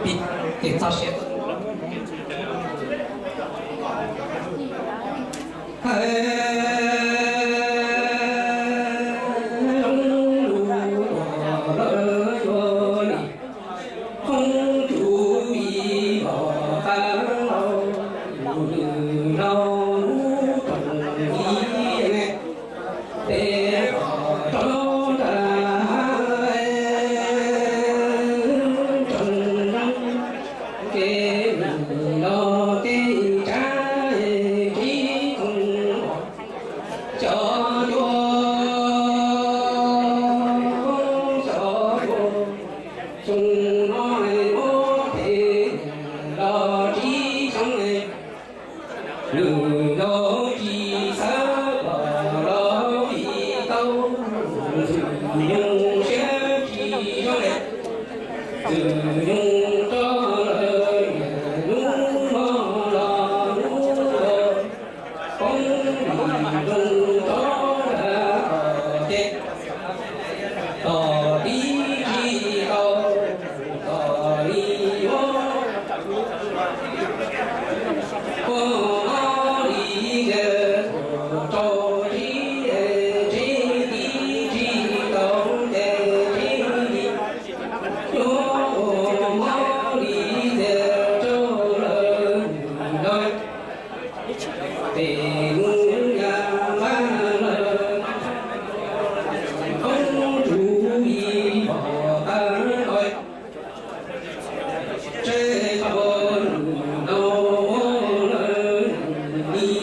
Ces txog siav tuaj. Qoob tsum ib pom qab los, lwm los lub rooj ib ne, peb qhov rov nrag hav tsoom zoo, ces lwm los tej tsav tsib koog pom cov cua cov cua. Xyoo no muab phem los tsib xyoo, lwm los tsis xav pom los vim tau Ntxwg Nyoog siab tsis zoo, Ntxwg Nyoog rov lawm, hnub no los hnub no poob, Ntxwg Nyoog rov lawm ces tos tib tsis tau, tos li muab ua mob li tias rau tib, tib tsis tau ces tib li, yuav ua mob li tias rau lawm ntawd. Ces mus yam npab lawm, qoob tsum ib pom qab los, tseb tau nws no ua lawm ib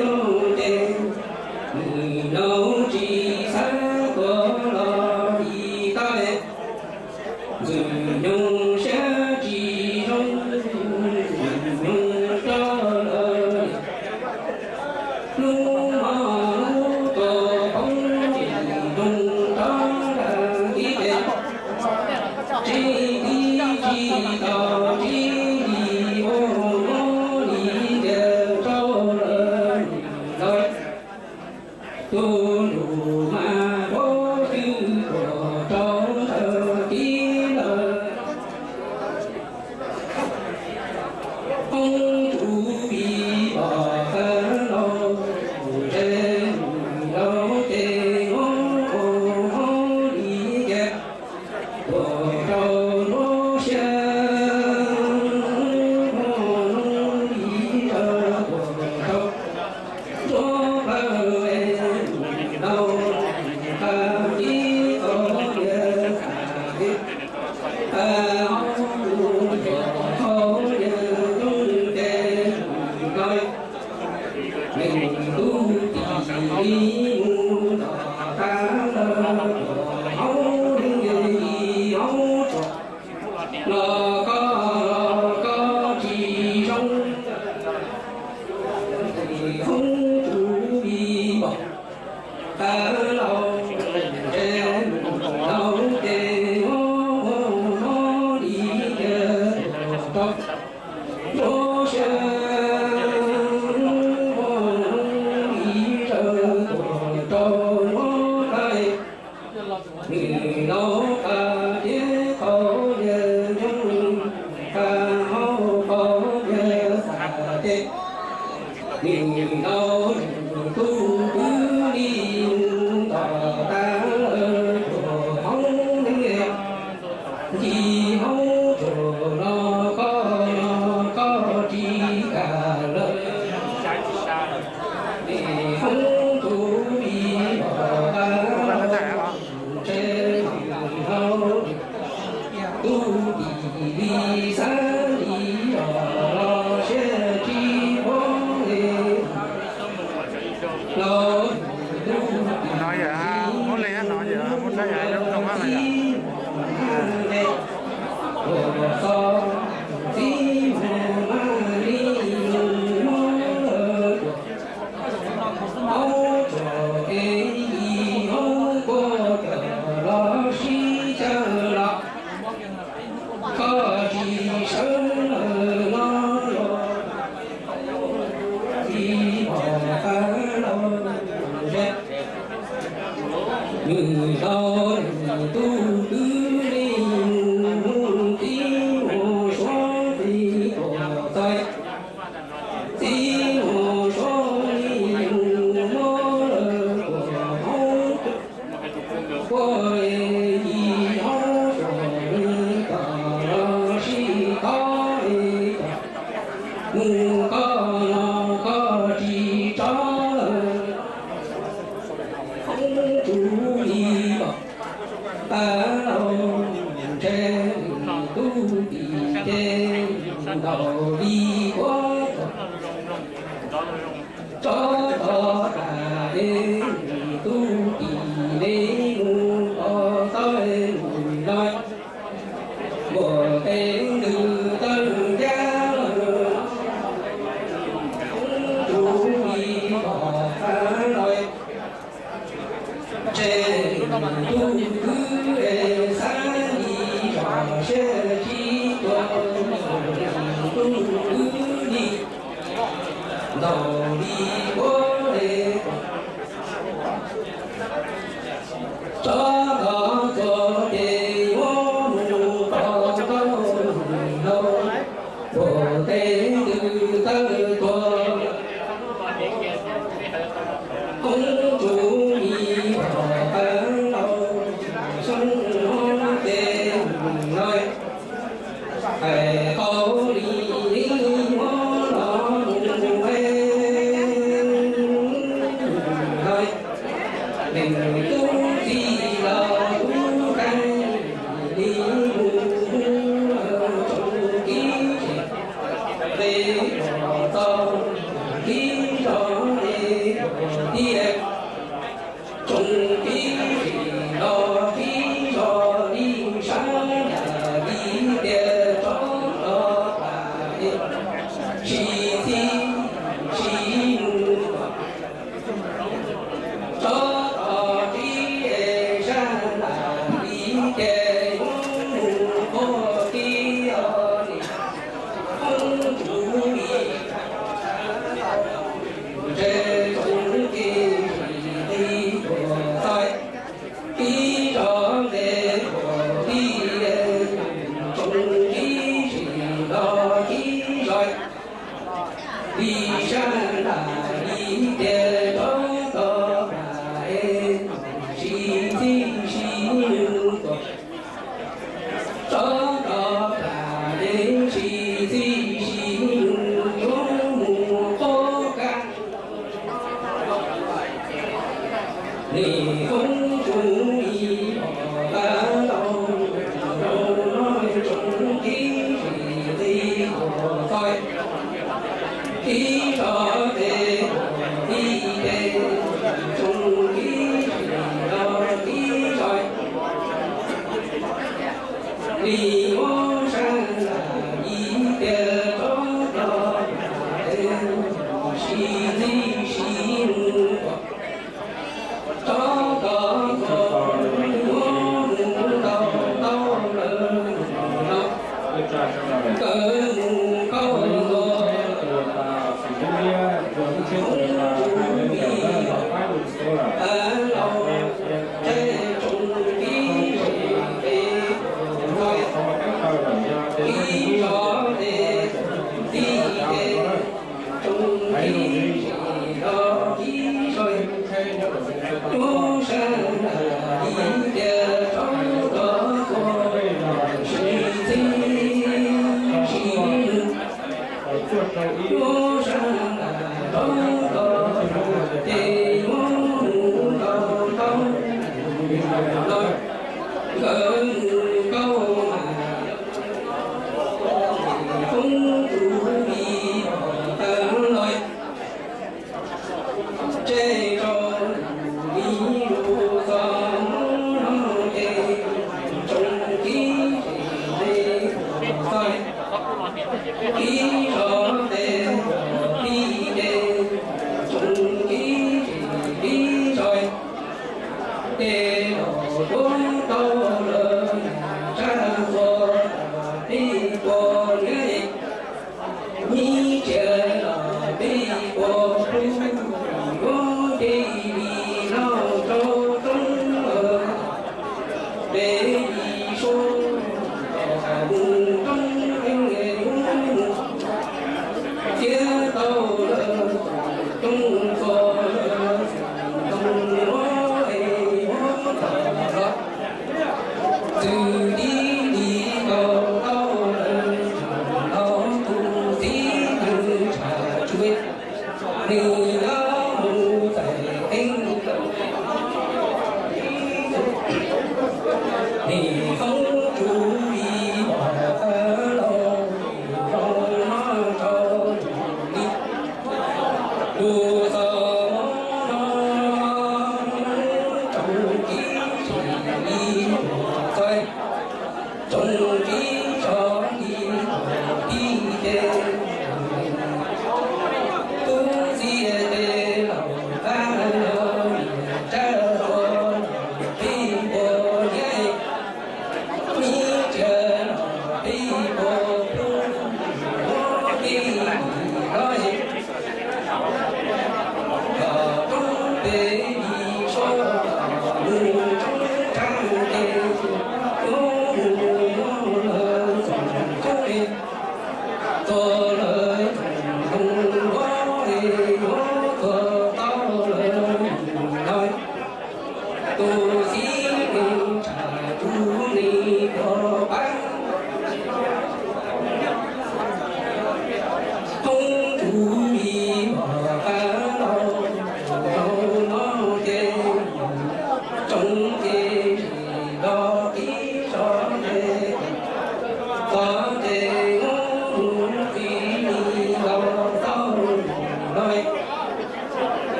lub ces, nws no tsis xav tuaj los vim tab li Ntxwg Nyoog siab tsis zoo, Ntxwg Nyoog rov lawm, hnub no hnub tuaj poob, Ntxwg Nyoog rov nrag tib ces, tib tsis tau tib li ua mob li tias rau lawm ntawd. Tus ntuj mas pob twb tuaj rau ntawd tib lawm, qoob tsum ib pom qab los, ntse laus ces ua mob li tias tuaj rau nruab siab, ua mob li tias tuaj rau nruab plawv, laus qab tib qhov niag qab tib, qab hauv tus qhov niag rooj ces no, nws tus tij li mus tom qab lawm, hauv neeg yim hauv tsuas los koj los koj tsis zoo, qoob tsum ib pom qab los, ntse laus ces ua mob li tias tuaj rau nruab siab, ua mob li tias tuaj rau nruab plawv, nws laus qab tib qhov niag rooj, qab hauv qhov niag qab tib, nws laus nws tus kwv li mus tom qab lawm, tuaj hauv neeg yim hauv tsuas los koj los koj tsis kam lawm, nws qoob tsum ib pom qab los, ntse laus hauv tus tij li xav li los los siab tsis pom li los. No yog muab li no yog muab rab yam zoo zoo na yog. Txij mus mas li mus muab aub tsuag es yim aub puag cawm los sib caw los, koj tsis sawv ntaus li kuav txog tod tas es tub tis li mus pov txoj mus no, npua teb ntws tawg ncab, tub li pov txog no. Tseg tub kwv es xav li zog siab tsis tuag, tub kwv li ntaus li kuav li. Txog tod txog ces yuav mus pov tau no, npua teb ntws tawg tuag, koob tsuj li pov txog no, xyoo no ces no. Hais qau li muab los mus, hais leej tub txib los tub kheej li mus, tsoom tib tsis qe txog tib zog li tiag. Tsoom tib tsis los tib zog li sab nram li tias tsob los tas es tsis txib tsis mus, tsob los tib es sab nram li tias yuav mus qhov tib os, li qoob tsuj li ntshe tsoom tib tsis qe tuag txog tib zog li, tsoom tib tsis los tib zog li sab nram li tias tsob los tas es tsis txib tsis mus, tsob los tas es tsis txib tsis mus, yuav mus qhov kaj. Li qoob tsuj li pov txog no, tsoom tib tsis qe tuag txog tib zog li, tib teb, tsoom tib tsis los tib zog li muab sab nram li tias tsob los tas es tsis txib tsis mus, tsob los txog yuav mus tau tau lawm no, nkawd mus kauj ntua, tsoom tib tsis los tib zog, tsoom tib tsis qe tuag txog tib zog li, tib teb, tsoom tib tsis los tib zog, yuav sab nram li tias tsob los txog tsis txib tsis mus, yuav sab nram tsob los tas ces yuav mus tau tau lawm no, nkawd mus kauj mas, qoob tsuj li pov txog no, tseg rau li lus txog no ces tsoom tib tsis qe tuag txog tib zog, tib teb, tsoom tib tsis tib zog, ces los tuav tau lawm sab ntxhua, peb puas niam, nyiv tsia los peb puas tub, yuav nce li no rau roob, peb li suav mus roob, yuav mus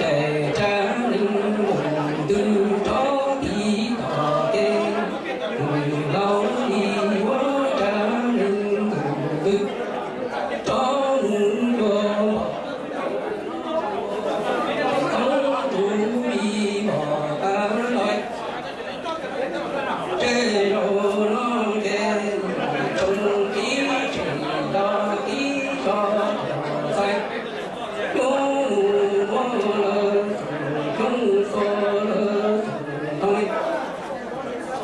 Tsa neeg tus twg rov tiv tom kev, tus laus li ua tsa neeg tus twg rov mus dua, toob tus li mos qab lais. Tej zaum no ces tsoom tib tseem los tib tso txais, muab mus muab lawm, coob txhua lawm,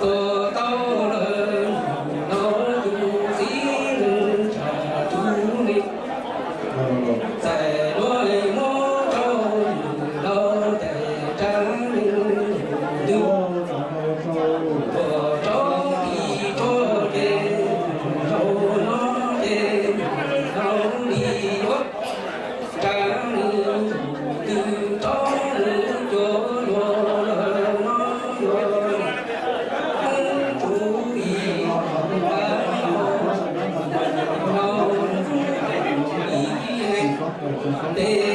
txhua tau lawm, laus tus txiv neej tsa tus neeg txais duab muab rau laus tes tsa neeg tus twg, tuaj rov tiv rov kev, zaum no ces laus li ua tsa neeg tus twg rov mus cua luag lawm no yuav mus tus ib laus ib tes